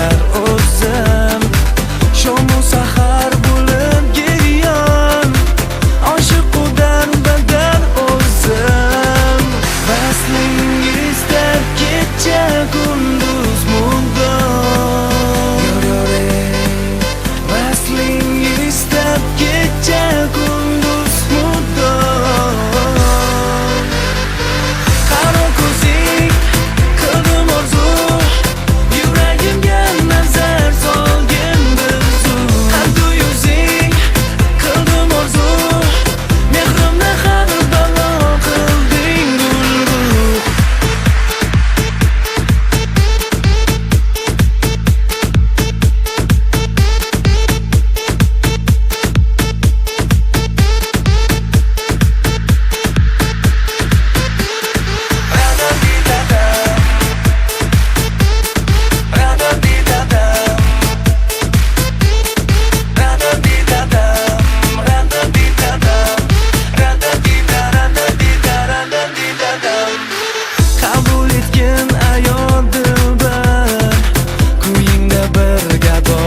Kelar o'zim. Shomu sahar bo'lib giryon, oshiqu darbadar o'zim. Vasling istab kecha kunduz mudom. Yor yor ey. Vasling istab kecha kunduz mudom. Qaro ko'zing qildim orzu, yuragimga nazar solgin bir zum. Qandu yuzing qildim orzu, mehrimni har balo qilding gulgul. Qabul etgin, ayo dilbar, kuyingda bir gado.